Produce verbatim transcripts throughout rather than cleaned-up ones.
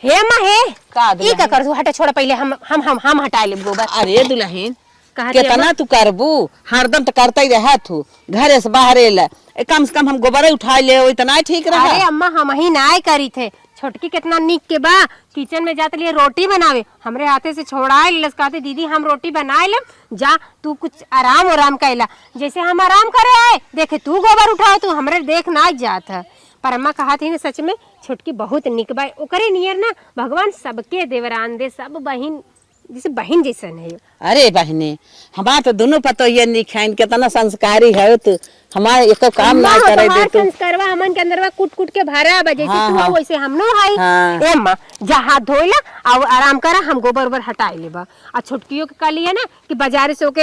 हे अम्मा, हे। का ई का दुलहिन? कर तू? हटा, छोड़ा, पहिले हम, हम, हम, हम हटाए लेब गोबर। अरे दुलहिन, कहत ही केतना अम्मा। तू करबू? हरदम त करतइ रहत हू, घरे से बाहरे ला। ए, कम से कम हम गोबरे उठाए ले, इतना ही ठीक रहा। अरे अम्मा, हमहीं नाय करी थे। छोटकी केतना निक के बा, किचन में जात लिए रोटी बनावे, हमरे हाथे से छोड़ाए लेलस, कहते, "दीदी, हम रोटी बनाए लेम, जा तू कुछ आराम, आराम कैला।" जैसे हम आराम करे आए, देखे तू गोबर उठाओ, तू हमरे देख ना जात ह। पर अम्मा कहत ही ना, सच में छोटकी बहुत निक बा, ओकरे नियर ना भगवान सबके देवरान दे, सब बहिन, जैसे बहिन जैसन है। अरे बहिनी, हमार तो दुनो पतोहिया निक हैं, केतना संस्कारी है तू। हमार एको काम अम्मा, ना हो करे दे तोहार तू। संस्कारवा हमन के अंदरवा कूट कूट के भरा बा, जैसे हाँ, तू हाँ। हो वैसे हमनो हई। हाँ। ए अम्मा, जा हाथ धोइला, अउ आराम करा, हम गोबर ओबर हटाई लेबा। आ छोटकियो के कहली है ना कि बाजारे से ओके,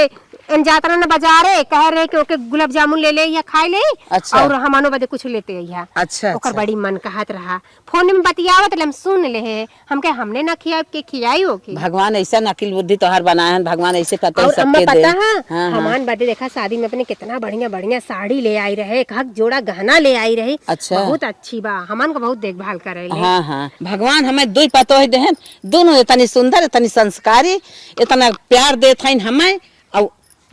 एन जात रहा ना बाजारे, कह रहे कि ओके गुलाब जामुन ले ले या खाई ले, अच्छा। अउर हमनो बदे कुछ लेते अइहा। अच्छा, ओकर अच्छा। बड़ी मन कहत रहा। फोन में बतियावत ले हम सुन ले है, हमके हमने ना खियाई के खियाई ओके। भगवान ऐसा अकिल बुद्धि तोहार बनाए हैं, भगवान ऐसे पतोह अउर अम्मा सबके दे। पता है, हाँ, हाँ। हमान बदे देखा शादी में अपने कितना बढ़िया बढ़िया साड़ी ले आई रहे, एक हक जोड़ा गहना ले आई रहे। अच्छा। बहुत अच्छी बा, हमन का बहुत देखभाल करे ले। हाँ, हाँ। भगवान हमें दुई पतोह देहन, दुनो इतनी सुंदर, इतनी संस्कारी, इतना प्यार देत हइन हमें, अउ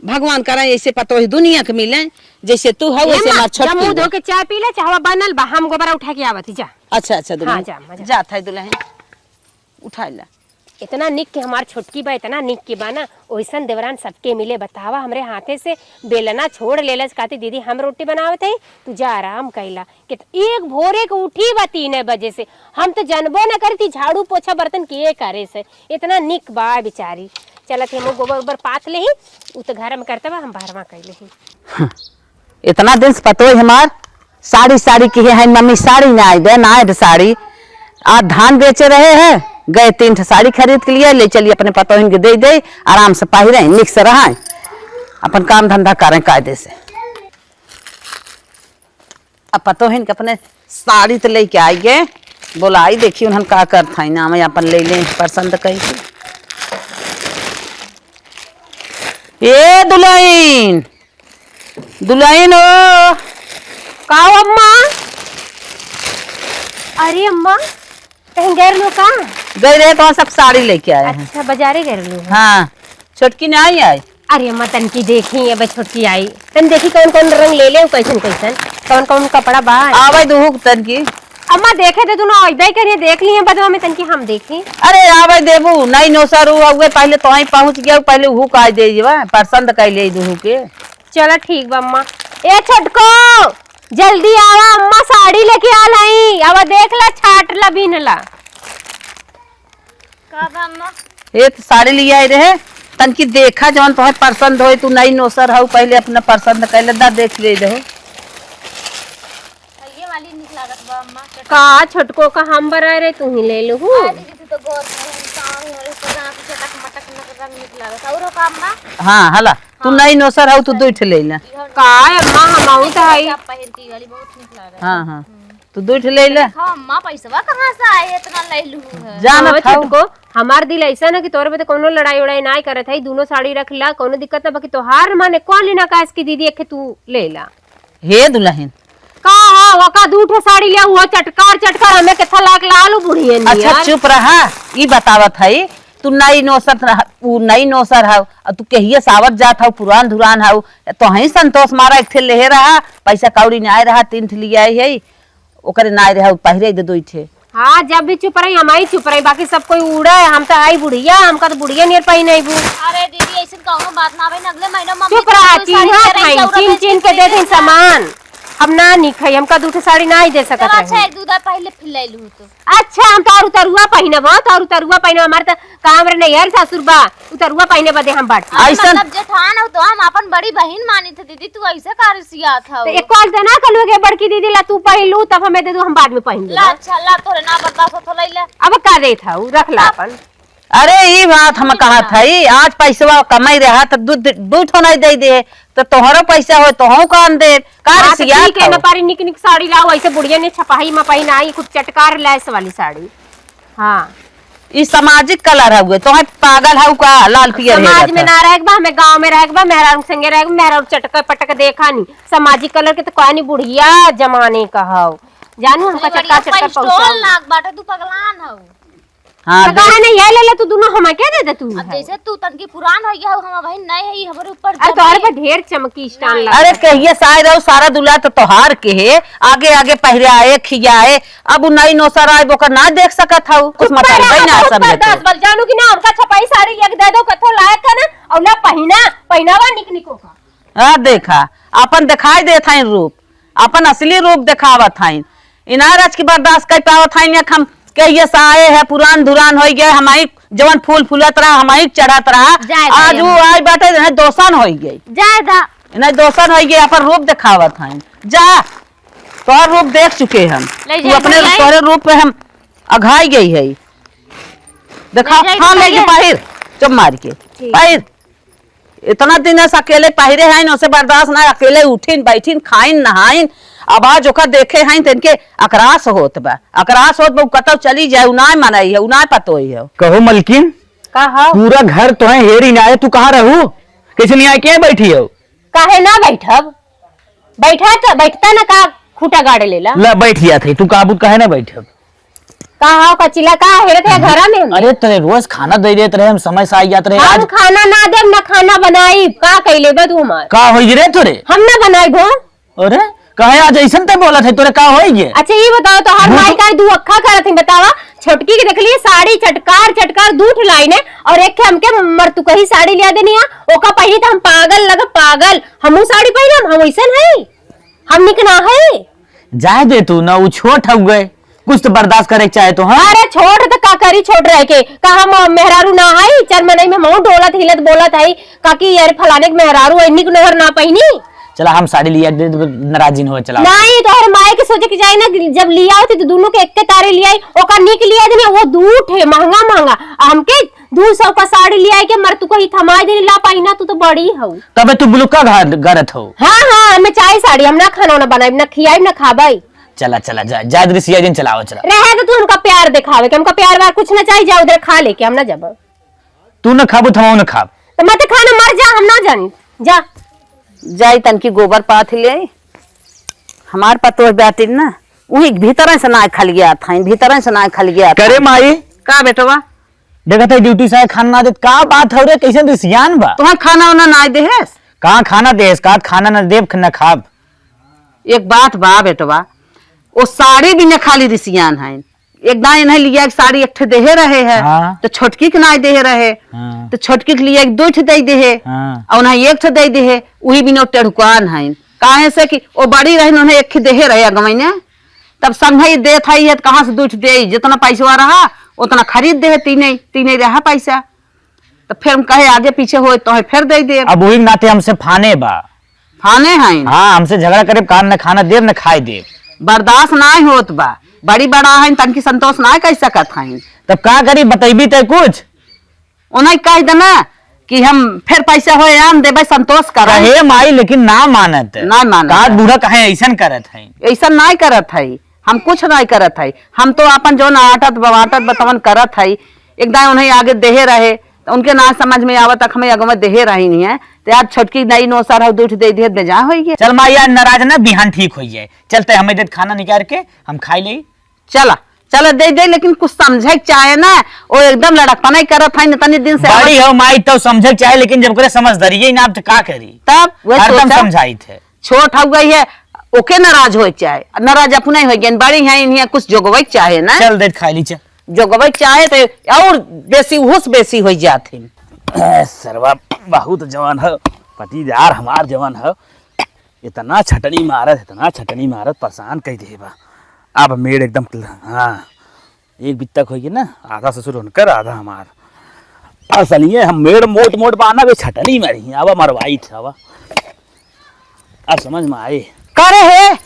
भगवान करे ऐसे पतोह दुनिया के मिले, जैसे तू हऊ, ए वैसे माँ, हमार जा छोटकी मुँह बा। धो के चाय पी ले, चाहवा बनल बा, हम गोबरा उठा के आवत ही, जा। अच्छा, अच्छा, दुलहिन। हाँ, जा, अम्मा, जा। जात है दुलहिन, उठा ला। इतना निक के हमार छोटकी बा, इतना निक के बा ना, ओइसन देवरान सबके मिले। बतावा, हमरे हाथे से बेलना छोड़ लेलस, कहती, "दीदी, हम रोटी बनावत हई, तू जा आराम कैला।" कित-, एक भोरे के उठी बा तीन बजे से, हम तो जानबो ना करी थी झाड़ू पोछा बर्तन के करे से। इतना निक बा बेचारी। चलत ही हम गोबर उबर पाथ लेही, उ तो घर में करते बा, हम बहरवा कैले ही। इतना दिन से पतोह हमार साड़ी, साड़ी किहे हैं मम्मी, साड़ी ना आए दे, ना आए दे साड़ी। आज धान बेचे रहे हैं, गए तीन ठे साड़ी खरीद के लिए, ले चली अपने पतोहिन के दे दे, आराम से पहिरे, निक से रहे, अपन काम धंधा करें कायदे से। अब पतोहिन के अपने साड़ी तो लेके आई गे, बोलाई देखी उन्हन का करत हैं, ना मैं अपन ले लें पसंद कई के। ए दुलहिन, दुलहिन हो। का हो अम्मा? अरे अम्मा, कहीं गए रहलो का? गए रहे तो सब साड़ी लेके आए हैं। अच्छा, बाजारे गए रहलो? हाँ, छोटकी नहीं आई? अरे अम्मा, तनकी देखी, अब छोटकी आई, तन देखी कौन कौन रंग ले ले, कैसन कैसन, कौन कौन कपड़ा बा। आवे दुहु तनकी। अम्मा देखे दे, दुनो अइबे करिए, देख लिए बदवा में तनकी हम देखी। अरे आवे देबू, नहीं नोसर हु, हुए पहले तो ही पहुँच गया, पहले हु का दे जेबा, पसंद कई ले दुहु के। चला ठीक बा अम्मा। ए छोटको, जल्दी आवा, अम्मा साड़ी लेके आल हई, आवा देख ला, छाट ला, बीन ला। का बा अम्मा? ए तो साड़ी लिया आई रहे, तनकी देखा जवन तोहे पसंद होई, तू नई नोसर हऊ, पहले अपना पसंद कैले दा देख ले रहो। ये वाली निक लागत बा अम्मा, चटक- का छोटको का हम बराए रहे, तू ही ले लू। आ दीदी, तू तो गोर में है, हम साँव ही हरे, तो जहाँ पीछे तक मटक मटक रंग निक लागत। और का अम्मा? हाँ, हला, तू हाँ। नई नोसर हऊ, तू दुई ठे ले ले। इहो का अम्मा, हम आऊ तो हई। आप पहिर की वाली बहुत निक लागत। हाँ, हाँ। हम्म। तू दुई ठे ले ले। देखा अम्मा, पैसवा कहाँ से आए, इतना ले लू है? जानत हाँ, हऊ। छोटको, हमार दिल ऐसा ना कि तोरे बदे कोनो लड़ाई उड़ाई नाय करत है, दुनो साड़ी रख ला, कोनो दिक्कत ना, बाकी तोहार माने कौन लेना का इसकी दीदी, एक तू ले ला। हे दुलहिन। का हो, ओका दू ठे साड़ी ले, वो चटकार चटकार हमें के थलाक लालू बुढ़िया अच्छा, नियर। चुप रहा, ई बतावत है, तू नई नोसर रह-, ऊ नई नोसर हव, अ तू केहिया सावत जात हव, पुरान धुरान हव, तोहई संतोष मारा एक ठे लेहे रहा, पैसा कौड़ी नाय रहा, तीन ठे लियाई है, ओकरे नाय रहा, उ पहिरे दे दुई ठे। हाँ, जब भी चुप रही, हम ही चुप रही, बाकी सब कोई उड़े, हम तो आई बुढ़िया, हमका तो बुढ़िया नियर पहिनैबू। अरे दीदी, ऐसन कौनो बात ना भाई, अगले महीना मम्मी चुप रहा, कोई साड़ी चिन्हा ले रही, खाई, चौरा चिन बेच चिन के के दे दे दे देती सामान। हम ना निक है, हमका दू ठे साड़ी ना ही दे सकत चलो, अच्छा, रही। एक दू दाई पहले फिर ले लूँ तो। अच्छा, हम तो और उतरुआ पहिनब, हाँ, तो और उतरुआ पहिनब, हमारे तो काम रे नैहर सासुर बा, उतरुआ पहिने बदे हम बाटी। अरे ऐसन मतलब जेठान हो तो हम अपन बड़ी बहिन मानी थे दीदी, तू ऐसे का रिसियात हो? तो एक कॉल देना कलू के बड़की दीदी ला तू पहिन लू, तब हमें दे दू, हम बाद में पहिन ला, लेबे। अच्छा, ला तोरे ना बर्दाश्त होत हो, ले ले। अब का देत हऊ, रख ला अब अपन। अरे, ई बात हम ठीक कहत बा। हई, आज पैसवा कमाई रहा, त दू, दू ठो नहीं दे दे, त तोहरो पैसा होय, तोहू काम दे, का हाँ, त रिसियात ठीक है, हऊ? न पारी निक निक साड़ी लाओ, ऐसे बुढ़िया ने छपाई में पहिनाई, खूब चटकार लैस वाली साड़ी। हाँ। ई सामाजिक कलर हउए, तोहे पागल हऊ का, लाल पियर समाज हेरत में है। ना रहे के बा, हमें गाँव में रहे के बा, मेहरारू संगे रहे के बा, मेहरारू चटक पटक देखा नी, सामाजिक कलर के तो कहनी बुढ़िया जमाने का हऊ। जानू हमका अरे चटका बढ़िया चटका पंच टोल पहुँचाऊ। नाक बाटे, तू पगलान हऊ। हाँ, तो दे। कहा नहीं, ये ले ले, तू दोनों हम के दे दे तू अब है। जैसे तू तनकी पुरान हो गया हो, हम भाई नए है, ये हमारे ऊपर अरे जब तोहरे ये पर ढेर चमकी स्टान लगा। अरे कहिए साय रहो, सारा दुला तो तोहार के है, आगे आगे पहिराए खियाए, अब उ नई नोसर आए ओकर ना देख सकत हऊ, कुछ ऊपर मतलब आ, नहीं ना ऊपर समझे दस तो। बल जानू कि ना, हमका छपाई साड़ी लिया के दे दो, कथो लायक है ना, और ना पहिना, पहिनावा निक निको का। हाँ, देखा, अपन दिखाई देत हईन रूप, अपन असली रूप देखावत हईन। इनारज की बर्दाश्त कर पावत हईन, एक हम कहिए से आए है, पुरान धुरान होई गए, हमारी जवन फूल फूलत रहा, हमारी चढ़त रहा, जाए दे आज हम। वो आई बाटे, इन्हें दोसन होई गई। जाए दा। इन्हें दोसन होई गई, अपन रूप देखावत हईन। जा, तोहर रूप देख चुके हम, ले तू जाए, अपने ले जाए। तोहरे रूप पे हम अघाई गई है। देखा, ले जाए, हाँ, ले ले जाए। बाहिर, चुप मार के। ठीक। बाहिर। इतना दिन से अकेले पहिरे हैं, ओसे बर्दाश्त ना, अकेले उठिन, बैठिन, खाइन, नहाइन। अब आज ओकर देखे हैं, तो इनके अकरास होत बा, अकरास होत बा, उ कतौ चली जाए, उ ना मनई है, उ ना पतोई है। कहो मलकिन, का हो? पूरा घर तो है, हेरी ना है, तू कहाँ रहू? कैसे नहीं आए, के बैठी हो? काहे ना बैठब? बैठा तो, बैठता ना का खूंटा गाड़े लेला? ला बैठ जात है, तू काबू काहे ना बैठब? का हो कचिला, का हेरत है घरा में? अरे, तोरे रोज खाना दे देत रहे, हम समय से आ जात रहे। हम आज खाना ना देब, ना खाना बनाई, का कइले बा तू हमार? का होई रे तोरे? हम ना बनाई भो। अरे, काहे आज ऐसन ते बोलत है, तोरे का होई गे? अच्छा, ये बताओ, तोहार भूत माई का दू अक्खा करत है, बतावा। छोटकी के देख लिए साड़ी चटकार चटकार दू ठे लाइन है, और एक ठे हमके मरतुकही साड़ी लिया देनी है, ओका पहिनी तो हम पागल लगे, पागल। हमहू साड़ी पहिनब, हम वैसन है, हम निक ना है। जाए दे तू ना, उ छोट हउए, कुछ तो बर्दाश्त करे के चाहे तो, हाँ? अरे छोट तो का करी, छोट रह के का हम मेहरारू ना हई? चार मनई में मऊ डोलत हिलत बोलत हई, काकी यार फलाने के मेहरारू है, निक नोहर ना पहिनी। चला हम साड़ी लिया दे, नाराज जिन हो, चला। नहीं, तोहर माई के सोचे के चाही ना, जब लिया होती तो दोनों के एक के तारे लियाई, ओका निक लिया देनी, वो दू ठे महंगा महंगा, आ हमके दू सौ का साड़ी लियाई के मरतुकही थमाई देनी, ला पहिना, तू तो बड़ी हऊ। तबे तू बुलुका घा-, गरत हो। हाँ, हाँ, हमें चाही साड़ी, हम ना खाना वाना बनाइब, ना खियाइब, ना खाबई। चला, चला, जा, जा, दृश्य दिन चलाओ, चला। रहे तो तू हमका प्यार दिखावे के, हमका प्यार व्यार कुछ ना चाही, जा उधर खा लेके, हम ना जब। तू ना खाबू, तो हम ना खाब। तो मत खाना, मर जा, हम ना जानी, जा। जाई तनकी गोबर पाथ ले आई। हमार पतोह बाटिन ना, उही भीतरे से ना खलियात हईन, भीतरे से ना खलियात करे हईन। माई। का बेटवा? देखत है ड्यूटी से आए खाना ना देत, का बात हो रे, कैसन रिसियान बा? तोहार खाना वाना ना देहेस? कहाँ खाना देहेस? का खाना ना देब, ना खाब। एक बात बा बेटवा, ओ साड़ी बिना खाली रिसियान हईन। एक दाईं इन्हें लिया एक साड़ी एक ठे देहे रहे है, हाँ। तो छोटकी के नाई देहे रहे, हाँ। तो छोटकी के लिए एक दो ठे दे देहे, हाँ। और उन्हें एक ठे दे देहे, उही बिना टेढ़ुकान है। काहे से कि वो बड़ी रही, उन्हें एक ठे देहे रहे अगमई ने, तब संघई देत है, ये कहाँ से दो ठे दे, जितना पैसवा रहा, उतना खरीद देहे, तीने, तीने रहा पैसा। तो फिर हम कहे आगे पीछे होए तो है, फिर दे दे। अब वही नाते हमसे फाने बा। फाने हैं? हाँ, हमसे झगड़ा करे, कान न खाना देब, न खाए देब। बर्दाश्त नाय होत बा। बड़ी बड़ा हैं, तनकी संतोष नाय कर सकत हैं। तब का करी, बतैबी तै कुछ? उन्हें कह देना कि हम फिर पैसा होए आन देबे, संतोष करे। कहे माई, लेकिन ना मानत। ना मानत। का बूढ़ा कहे ऐसन करत है? ऐसन नाय करत है, हम कुछ नाय करत है। हम तो अपन जौन आटत बवाटत बतवन करत है। एक दाईं उन्हें आगे देहे रहे, तो उनके ना समझ में आवत, अख में अगवा देहे रही नहीं है। तो यार छोटकी दाईं नोसर हो, दूठ दे दिए, बेजा होई गए। चल माई, यार नाराज ना, बिहान ठीक होई जाए। चलते हमें देत खाना निकाल के हम खाई ले। चला, चला दे दे, लेकिन कुछ समझे के चाहे ना। वो एकदम लड़कपना ही करत है, इतने दिन से बड़ी आवत हो माई, तो समझे के चाहे, लेकिन जब करे समझदारी ही ना, अब तो का करी? तब वह हरदम सोचा। समझाई थे। छोट हो गई है, ओके नाराज होए के चाहे, नाराज अपने हो गए, बड़ी है, इन्हें कुछ जोगवे के चाहे ना। चल दे खाई ली, चल। जोगवे के चाहे तो और बेसी, उहुस बेसी हो जात है। ए, सरवा बहुत जवान है, पटीदार हमार जवान है, इतना छटनी मारत, इतना छटनी मारत, परेशान कई देबा। अब मेड़ एकदम क्ल-, हाँ, एक बित्ता होई ना, आधा ससुर उनकर, आधा हमार। असलिए हम मेड़ मोट मोट बाना बे छटनी मारी, आवा मरवाई थे, आवा। अब समझ में आई। करे है,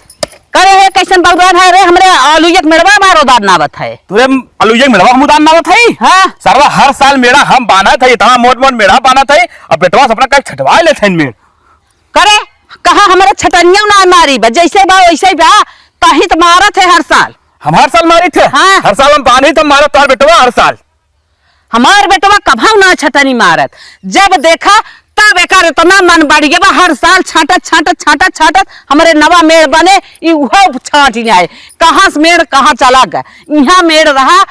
करे है, कैसन बगदान है रे, हमरे आलू एक मेड़वा मारो दान नावत है। तुरे आलू एक मेड़वा हम उदान नावत है? हाँ। सरवा हर साल मेड़ा हम बाना थे, इतना मोट मोट मेड़ा बाना थे, अब बेटवा से अपना कल छटवा लेते हैं मेड़। करे, कहाँ हमरे छटनिया ना मारी बा, जैसे बा वैसे बा, कहीं तो मारत है हर साल। हम हर साल मारी थे? हाँ। हर साल हम बानी तो मारत तार बेटवा हर साल। हमार बेटवा कभऊ ना छटनी मारत, जब देखा तब एकर इतना मन बढ़ गया बा, हर साल छाटत, छाटत, छाटत, छाटत हमरे नवा मेड़ बने, ई उहो छाट जाए। कहाँ से मेड़ कहाँ चला गए, इहाँ मेड़ रहा,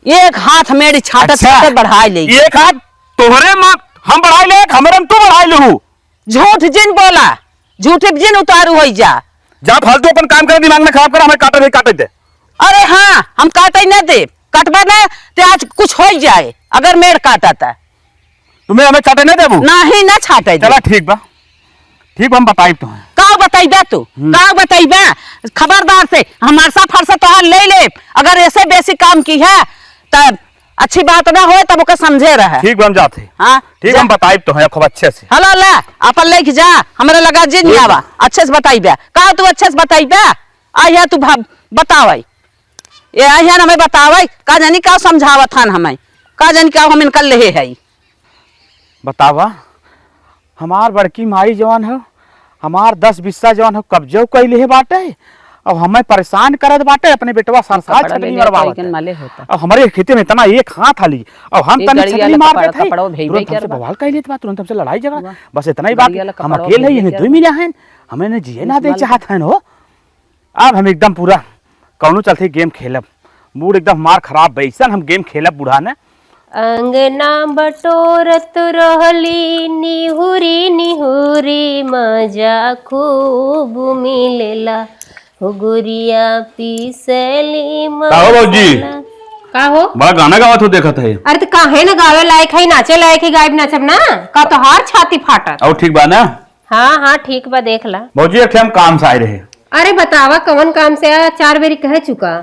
एक हाथ मेरी छाटत अच्छा। छाटत बढ़ाई ले। एक हाथ तोहरे मा हम बढ़ाई ले, हमरे में तू बढ़ाई लेहू। झूठ जिन बोला, झूठे जिन उतारू होई जा। जा फालतू अपन काम करे, दिमाग ना खराब कर, हमें काटे नहीं काटे दे। अरे हाँ, हम काटे न देब, कटबे न, ते आज कुछ होई जाए, अगर मेड़ काटा त। तुम्हें हमें काटे नहीं देबू? नहीं, ना छाटे दे। चला ठीक बा, ठीक बा, हम बताइब तोहे। का बताइबा तू? हम्म। का बताइबा? खबरदार से हमार सा फरसा तोहार ले ले, अगर ऐसे बेसी काम की है त अच्छी बात ना होए, तब ओके समझे रहे। ठीक बा, हम जात है। हाँ, ठीक बा, जा। हम बताइब तोहे खूब अच्छे से। हला ला, अपन लेके जा, हमरे लगा जिन बा। आवा, अच्छे से बताइबा। का तू अच्छे से बताइबा? आ या तू भा-, बतावै। ए, आ या हमें बतावै, का जानी का समझावत हन हमें, का जानी का हम इनका लेहे है। बतावा, हमार बड़की माई जवन हो, हमार दस बिस्सा जवन हो, कब्जो कइ लेहे बाटे। अब हमें परेशान करत बाटे, अपने बेटवा सरसाज कपड़ा ले छटनी लिया, मरवावत कोई के है। माले होता। अब हमरे खेते में इतना एक हाथ आली, अब हम एक तनी गाड़ी छटनी वाला मार कपड़ा, देत है, कपड़ा भेजबे तुरंत हमसे करबा। बवाल कइ लेत बा, तुरंत हमसे लड़ाई झगड़ा। वाह। बस इतना ही गाड़ी बात, वाला हम कपड़ा अकेले ही भेजबे इन्हें करबा। दुई मिला हैं, हमें इन्हें जिए ना दे चाहत हैं हो। अब हम एकदम पूरा कौनो चलते गेम खेलब, मूड एकदम हमार खराब बा, ऐसन हम गेम खेलब बूढ़ा ने। अंगना बटोरत रहली निहुरी निहुरी, मजा खूब मिलेला हो गुरिया पीसली का हो भौजी? मसाला। का हो? बड़ा गाना गावत हो देखत है। अरे तो काहे न गावे लायक है, नाचे लायक है, गायब नाचब ना। का तोहार छाती फाटत? और ठीक बा ना? हाँ, हाँ, ठीक बा, देख ला। भौजी, एक ठे हम काम से आए रहे। अरे बतावा, कवन काम से आ? चार बेरी कह चुका।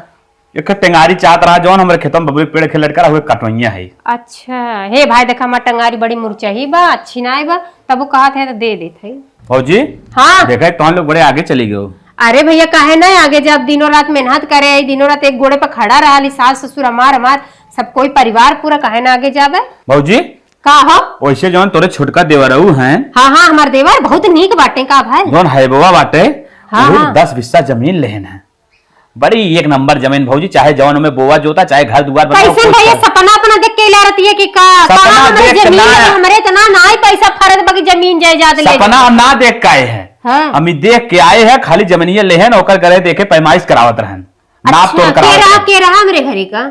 एक ठे टेंगारी चाहत रहा, जौन हमरे खेतवा में बबुरी के पेड़ खे लटका रहा, उहे कटवइया है। अच्छा, हे भाई, देखा हमार टेंगारी बड़ी मुरझाई बा, अच्छी नाई बा, तब वो कहत है तो दे देत है। भौजी, हाँ। देखा, तोहन लोग बड़े आगे चली गयो। अरे भैया, काहे ना आगे जाब, दिनों रात मेहनत करे आई, दिनों रात एक गोड़े पर खड़ा रहा ली, सास ससुर हमार, हमार सब कोई परिवार पूरा, काहे ना आगे जाबे? भौजी, का हो? वैसे जौन तोरे छोटका देवरऊ हैं। हाँ, हाँ, हमार देवर बहुत नीक बाटे, का भाई? जौन हैबवा बाटे, हाँ, वो हाँ। दस बिस्सा जमीन लेहन है। बड़ी एक नंबर जमीन भौजी, चाहे जौन में बोवा जोता, चाहे घर दुआर बनाओ, कैसन कुछ भैया कर। सपना अपना देख के ला रहती है कि का, सपना कहाँ हमरे देख के जमीन ना। है, हमरे इतना ना ही पैसा फरत बा कि जमीन जायदाद ले सपना जाए। हम ना देख के आए हैं। हाँ। हम ई देख के आए हैं, खाली जमीनिया लेहन, ओकर गरे देखे पैमाइश करावत रहन। नाप अच्छा, तोल के करावत रहा, रहन। के रहा हमरे घरे का?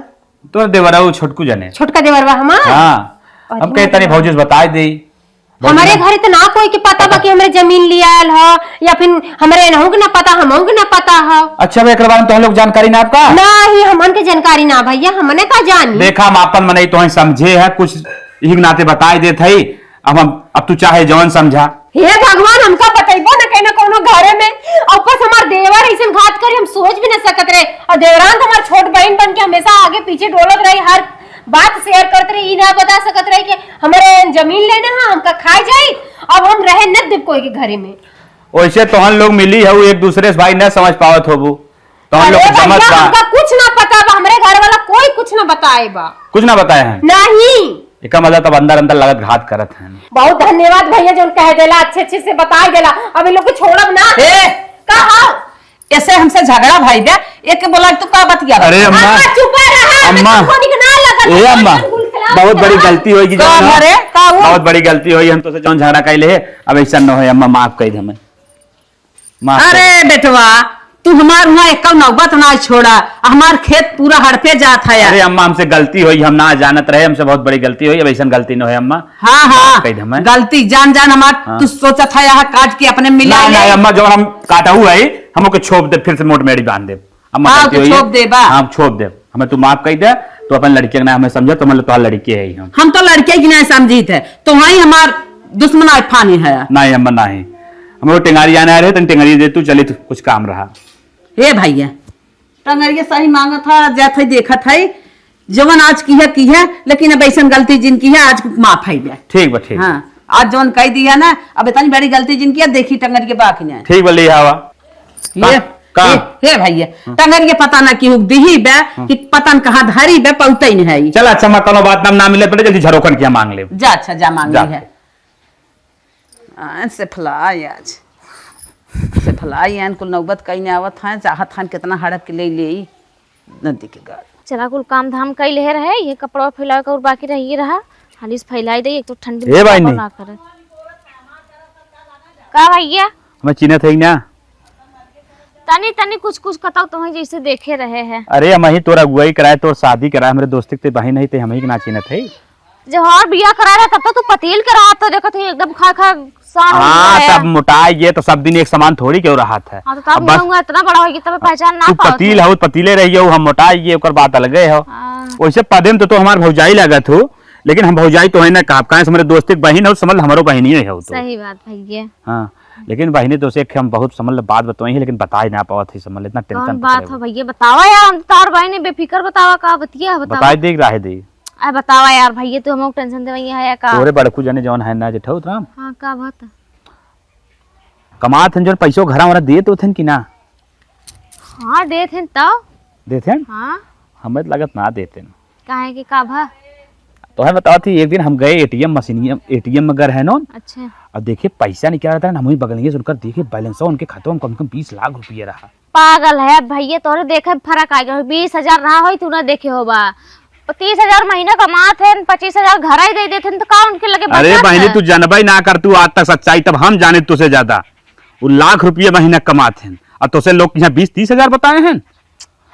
तोर देवरा उ छोटकू जने। छोटका देवरवा हमार? हाँ। अरे हम कहे तनी भगवान। भौजी से बताई दे। भौजी हमरे ने घरे तो ना कोई के पता बा कि हमरे जमीन लियाल ह, या फिर हमरे एनहू के ना पता, हमहू के ना पता ह। अच्छा, अब एकरे बारे में तोहन लोग जानकारी ना आपका? नहीं, हमन के जानकारी ना भैया, हमने का जानी। देखा, हम आपन मनई तोहन समझे है, कुछ यही नाते बताई देत है। अब हम, अब तू चाहे जौन समझा। हे भगवान, हमका बतइबो न कहीं ना कौनो घरे में, और ऊपर से हमार देवर ऐसन घात करी, हम सोच भी न सकत रहे। और देवरान तो हमार छोट बहिन बन के हमेशा आगे पीछे डोलत रही, हर बात share करत रही, ई ना बता सकत रही कि हमरे जमीन लेने हैं, हमका खाए जाई, अब हम रहे न देब कोई के घरे में। वैसे तोहन लोग मिली हऊ एक दूसरे से भाई, न समझ पावत होबू। तो हम लोग अरे भैया, समझ बा। हमका कुछ ना पता बा, हमरे घर वाला कोई कुछ ना बताए बा। कुछ ना बताए हैं? नहीं। एका मतलब तब अंदर अंदर लगत घात करत हैं। बहुत धन्यवाद भैया, जौन कह देला, अच्छे अच्छे से बताई देला। अब इन लोग के छोड़ब ना। ए! का हो? ऐसे हमसे झगड़ा भाई बे, एक बोला तू का बतिया बा? अरे अम्मा, अम्मा, चुप रहा, हमें अम्मा। तुमको निक ना लगत ए है, अम्मा, जौन गुल खिलाओ बहुत बड़ी खिलाओ। गलती होई कि का जौन हमारे, का हुआ? बहुत बड़ी गलती होई, हम तोसे जौन झगड़ा कइले है, अब ऐसा न होए अम्मा, माफ कइ दे हमें। माफ कर। अरे बेटवा, तू हमार हुआँ एक्कउ नौबत ना छोड़ा, हमार खेत पूरा हड़पे जात है। अरे अम्मा, हमसे गलती होई, हम ना जानत रहे, हमसे बहुत बड़ी गलती होई, अब ऐसन गलती न होए अम्मा। हाँ, हाँ, माफ कर दे हमें। गलती जान जान हमार, हाँ। तू सोचत है यह काट के अपने मिला ना, ले। ना अम्मा, जौन हम काटहू है, हम ओके छोप दे, फिर से मोट मेड़ी बांध दे। अम्मा हाँ, गलती तो होई है। छोप दे बा। हाँ, छोप दे। हमें तू माफ कर दे, तू अपन लड़के के ना हमें समझा, तो मतलब तोहार लड़के है हम। हम तो लड़के की नहीं समझीत है, तो वही हमार दुश्मन आए फानी है। नहीं अम्मा, नहीं। हम लोग टेंगारी जाने आ रहे, तन टेंगारी दे तू, चली तू, कुछ काम रहा। हे भैया, टंगरिया सही मांगत है, जात है, देखत है, जवन आज की है, की है, लेकिन अब ऐसन गलती जिन की है, आज माफ है बे। ठीक बा, ठीक। हाँ, आज जवन कह दिया ना, अब इतनी बड़ी गलती जिन की है, देखी टंगरिया बाकी नहीं। ठीक बा, ले आवा। ये, का? हे, हे भैया, हाँ। टंगरिया पता ना की हुक दिही बे, हाँ। कि पता न कहाँ धरी बे, पौते ही नहीं है। चल अच्छा, मैं कोनो बात ना, ना मिले पड़े, जल्दी झरोखन किया मांग ले। जा अच्छा, जा मांग जा। ले है। आ, से फलाई आज। से फलाई आन कुल नौबत कहीं नहीं आवत हैं, चाहत हैं कितना हड़प के ले ले नदी के गाड़। चला कुल काम धाम कई ले रहे, ये कपड़ा फैलावे का और बाकी रह ही रहा, हाली से फैलाई दे, एक तो ठंडी ए में भाई कपड़ा नहीं। ना करे। का भैया? हमें चिन्हत है ना? तनी तनी कुछ कुछ कतौ तुम्हें जैसे देखे रहे हैं। अरे, हमहीं तोर अगुवाई कराए, तोर शादी कराए, हमरे दोस्ती के ते बहिन है, ते हमहीं के ना चिन्हत है। जब हमार बियाह कराए रहा, तब तो तू पतील के रहा, तो देखत ही एकदम खा खा सार हो हाँ, गया। तब मोटाई गए तो सब दिन एक समान थोड़ी केहू रहत है। हाँ, तो तब अब बस हुआ इतना बड़ा हो गया, तब पहचान ना तू पावत पतील है। हो, पतीले रह गए, हम मोटाई गए, ओकर बात अलगे हो। हाँ। वैसे पदे में तो, तो हमार भौजाई लागत हो, लेकिन हम भौजाई तो है ना, का काहे से हमरे दोस्त के बहिन हो, समझ ल हमरो बहिनिये हो तो। सही बात भैया। हाँ, लेकिन बहिनी तो से हम बहुत समझ ल बात बतवाई है, लेकिन बताए ना पावत है, समझ ल इतना टेंशन कौन बात है भैया, बतावा यार, हम तो तार बहिनी, बेफिकर बतावा, का बतिया है, बतावा। बताए दे, राहे दे। आ, बतावा यार भैया, तू हमको टेंशन देवइया है या का? तोरे बड़कू जने जौन है ना जेठऊ राम। हाँ, का बात? कमात हन जौन पैसो घरा वरा देत होथन कि ना? हाँ, देत हन तब। देत हन? हाँ। हमें तो लगत ना देत हन। काहे के का भा? तो है बताओ थी, एक दिन हम गए एटीएम मशीनिया, एटीएम में गए है नौन। अच्छा। अब देखिए पैसा निकाल रहा था, हम वही बगलिए से उनकर देखिए बैलेंस उनके खाते में कम से कम बीस लाख रुपये रहा। पागल है भैया, तोरे देखे में फर्क आ गया हो। बीस हजार रहा होई, तू ना देखे होबा। तीस हजार महीना कमात है, पच्चीस हजार घर ही दे देते हैं, तो का उनके लगे अरे बचत बहिनी, है? तू जानबे ना कर, तू आज तक सच्चाई, तब हम जाने तुझसे ज्यादा। वो लाख रुपये महीना कमात हैं, अब तुझसे लोग यहाँ बीस तीस हजार बताए हैं।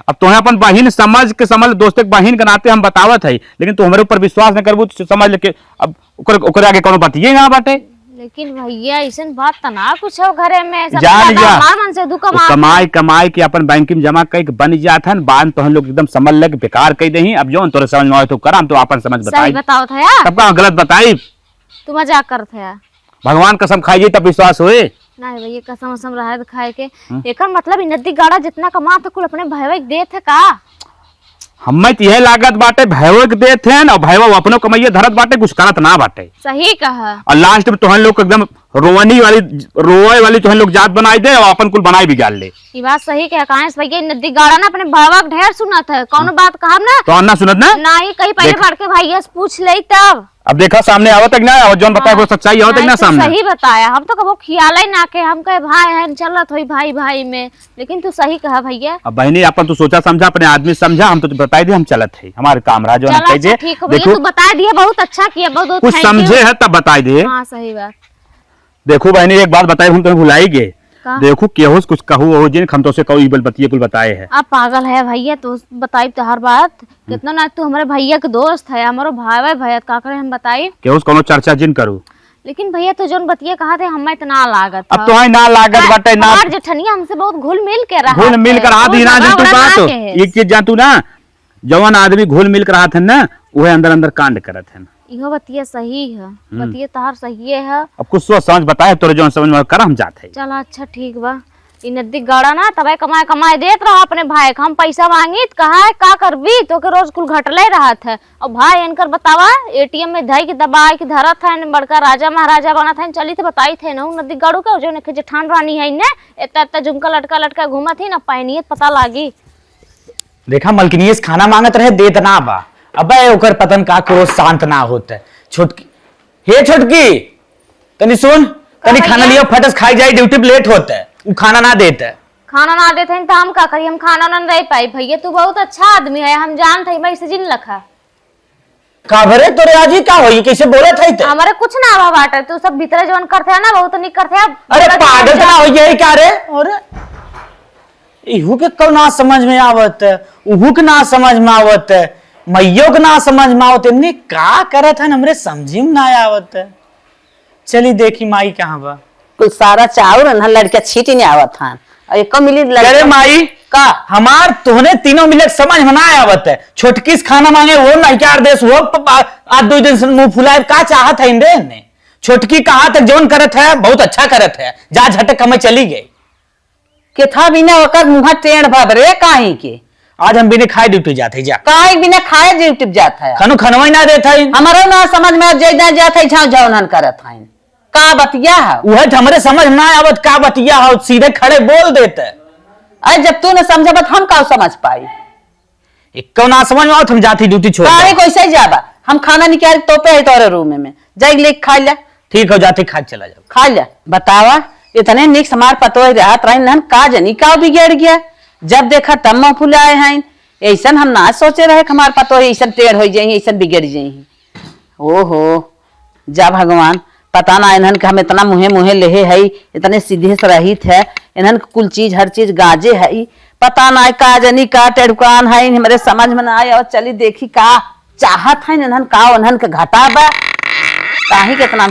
अब तुम्हें अपन बहिन समझ के, समझ, दोस्त के बहिन के नाते हम बतावत है, लेकिन तू हमारे ऊपर विश्वास न करबू, तो समझ लेके अब ओकर, ओकर आगे कोनो बतिये ना बाटे। लेकिन भैया, ऐसन बात त ना कुछ हो घरे में, सब जान ज्यादा जा। हमार मन से दुख वो कमा कमाई, कमाई के अपन बैंक में जमा कई के बन जात हन, बाद में तोहन लोग एकदम समझ लग बेकार कई देही। अब जौन तोरे समझ में आवे तो करा, हम तो अपन समझ सही बताई। बताओ था यार। तब का गलत बताई? तू मजाक करत है यार। भगवान कसम खाई जी तब विश्वास होए। नहीं भैया, कसम वसम रहे तो खाए के। हम्म। एकर मतलब ई नदी गाड़ा जितना कमात है, कुल अपने भैया के देत है का? हम्मे त इहे लागत बाटे, भैया के देत हैं और भैया अपनो कमाइए धरत बाटे, कुछ करत ना बाटे। सही कहा। और लास्ट में तोहन लोग एकदम रोवनी वाली, रोए वाली तोहन लोग जात बनाई दे और अपन कुल बनाई बिगाड़ ले। ई बात सही कहा, काहे से भैया, ई नदी गाड़ा ना अपने भैया के ढेर सुनत है, कौनो हम्म। बात कहब ना। तो ना सुनत ना? नहीं, कहीं पहले देख। बढ़ के भैया से पूछ ले तब। अब देखा सामने आवत है कि ना, और जौन बताए हाँ। वो सच्चाई आवत है कि ना हाँ, तू सामने? सही बताया, हम तो कबो खियाल ही ना के, हम कहे भाई हैं, चलत होई भाई भाई में, लेकिन तू सही कहा भैया। अब बहिनी, अपन तू सोचा समझा, अपने आदमी समझा, हम तो बताई दे, हम चलत है, हमारे काम रहा, जो हम चला, कह दे। अच्छा, ठीक हो भैया, देखो, तू बता दिया, बहुत अच्छा किया, बहुत, बहुत कुछ thank you। समझे है तब बताई दे। हाँ, सही बात। देखो बहिनी, एक बात बताई, हम तुम्हें भुलाई गए। का? देखो, केहू से कुछ कहू, ओहू जिन हम तो से कहू, ई बोल बतिये कुल बताए है। अब पागल है भैया, तू बताई तो हर बात। हम्म। कितना ना तू हमारे भैया के दोस्त है, हमारो भाई है भैया, का करे हम बताई? केहू से कोनो चर्चा जिन करू। लेकिन भैया, तू जौन बतिया कहा थे, हमें इतना लागत अब है। तो है ना लागत का-, बाटे ना। हमार जेठनिया हमसे बहुत घुल मिल के रहा घुल मिल है, कर हाथ तू ही ना झगड़ा जन तू उगड़ा बात ना हो। के है। एक चीज जान तू ना, जवन आदमी घुल मिल के रहत है ना, उहे अंदर अंदर कांड करत है। इहो बतिया सही है, हम्म। बतिया तहार सहिए है। अब कुछ सोच समझ बताए, तोरे जौन समझ में आवे, कर हम जात है। चला अच्छा ठीक बा। ई नदी गाड़ा ना, तबे कमाए कमाए देत रहा अपने भाई के। हम पैसा मांगी त कहा है, का करबी, तो के रोज कुल घटले रहत है। अब भाई इनकर बतावा, एटीएम में धई के दबाए के धरत है, बड़का राजा महाराजा बनत है, चली त बताई थे ना, नदी गाड़ू के, जो ने जेठान रानी है ने, इतना इतना झुमका लटका लटका घूमत ही ना, पहनिए पता लागी। देखा, मलकिनिये से खाना मांगत रहे, देत ना बा। अबे, ओकर पतन का क्रोध शांत ना होत है। छोटकी, हे छोटकी, तनी सुन, का तनी खाना भैया? लियो, फटस खाई जाई, ड्यूटी पे लेट होत है। उ खाना ना देत है। खाना ना देत है, तो हम का करी? हम खाना ना दे पाई। भैया, तू बहुत अच्छा आदमी है, हम जानत है, मैं इसे जिन लखा। का भरे तोरे आज ही का होई, कैसे बोलत है ते? हमारे कुछ ना आवा बाटे, तू सब भीतरे जवन करते है ना, बहुत निक करते है। अरे बोलत पागल नहीं तो ना हो गया है क्या रे? अरे इहू के कौ ना समझ में आवत, उहू के ना समझ में आवत, मैयो के ना समझ में आवत, इनने का करत हन, हमरे समझी में ना आवत। चली देखी माई कहाँ बा। कुल सारा चाउर न लड़का छीटी नहीं आवत हन। और एको मिली लड़का अरे माई, का? हमार तोहने तीनों मिले के समझ में ना आवत है। छोटकी से खाना मांगे, वो नहीं क्या देस, वो प-, आ, आज दो दिन से मुंह फुलाए, का चाहत है इनरे ने? छोटकी कहा तक जौन करत है, बहुत अच्छा करत है, जा झटक हमें चली गई। केथा बिना ओकर मुंह टेढ़ भा रे, काहे के? आज हम बिना खाए ड्यूटी जात है, जा। काहे बिना खाए ड्यूटी जात है? खानो खनवा ही ना देत है। हमारो ना समझ में अब जइदा जात है, झाँव झाँव नन करत है। का बतिया है? उहे तो हमरे समझ ना आवत, का बतिया है, सीधे खड़े बोल देते। अरे जब तू न समझबा, तो हम का समझ पाई? एको ना समझ में आवत, हम जाती ड्यूटी छोड़ काहे दे। कैसे जाबा? हम खाना निकाल तोपे है तोरे रूम में, जाइके लेके खा ले। ठीक हो, जाती खा के चला जाओ। खा ले। बतावा, इतने निक हमार पतोह रहत रही नहन, का जनी का बिगड़ गया? जब देखा तब मुँह फुलाए हैं। ऐसन हम ना सोचे रहे कि हमार पतोह ऐसन टेढ़ हो जाई, ऐसन बिगड़ जाई। ओहो, जा भगवान, पता ना इन्हन के हम इतना मुँहे मुँहे लेहे हई, इतने सीधे से रहित है, इन्हन के कुल चीज, हर चीज गाजे हई। पता ना का जनी का टेढ़ुकान है, हमरे समझ में ना आए। और चली देखी का चाहत है इन्हन, का उन्हन के घाटा बा, काहे के इतना।